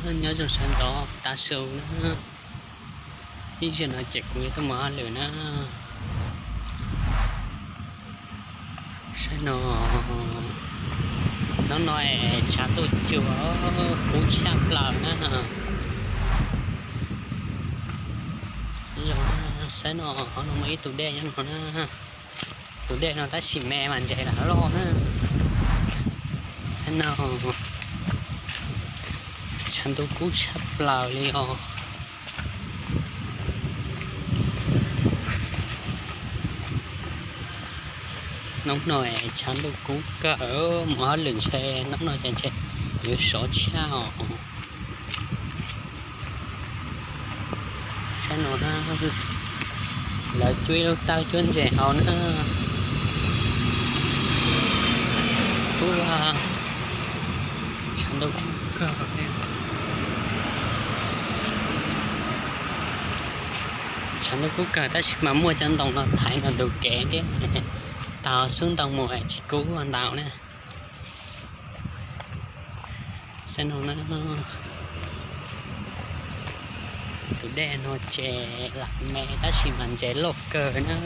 Nyob zoo sawv ntxov tav su na, ib zaug no ces kuv yuav tuaj mus hauj lwm na. Saib no, hnub no es tshav ntuj cuag kub tshaj plaws na. Zoo, saib no, qhov no muaj ib tug dej nyob no na. Tus dej no tab sis me mas ntses lam loj na. Saib no, tshav ntuj kub tshaj plaws li os. Hnub no es tshav ntuj kub kawg, mus hauj lwm ntshe hnub no ces ntshe yuav sov tshaj os. Saib no na, lawv cuab ib lub tawb cuab ntses hauv na. Kub, tshav ntuj kub kawg, tshav ntuj kub kawg tab sis mas muaj cov ntoo no thaiv no tus kev thiab, tau xub ntoo mus tsis kub ntau na. Saib no na, tus dej no ces lam me tab sis mas ntses loj kawg na.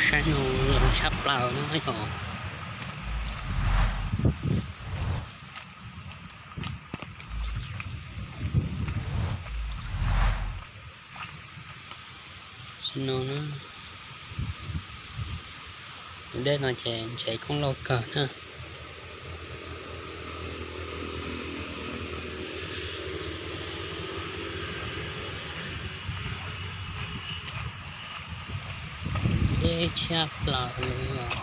Saib no, zoo tshaj plaws na yog. No, tus dej no ces ntses kub loj kawg na. Deb tshaj plaws li os.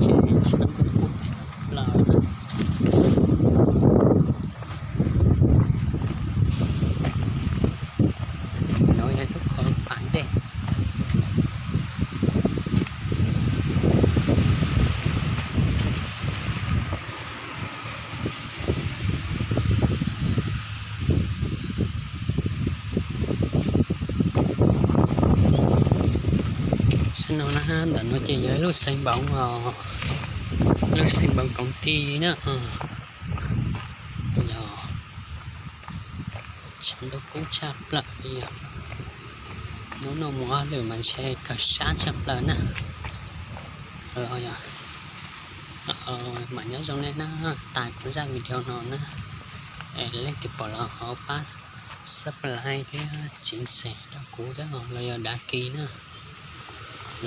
Ces tshav ntuj kub tshaj plaws. No yog lub qhov pas dej. Saib no na, ntawm no ces yog lub xeev npoov os, lub xeev npoov koov tij na. Yog tshav ntuj kub tshaj plaws li os. Hnub no mus hauj lwm mas ntshe kawg sab tshaj plaws na. Los yog, mam nyob zoo nej na, tas kuv zaj video no na, es leej twg pom los ho pab subscribe thiab txiv xes rau kuv thiab los yog đăng ký na,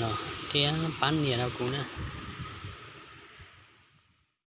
los thiab pab nias rau kuv na.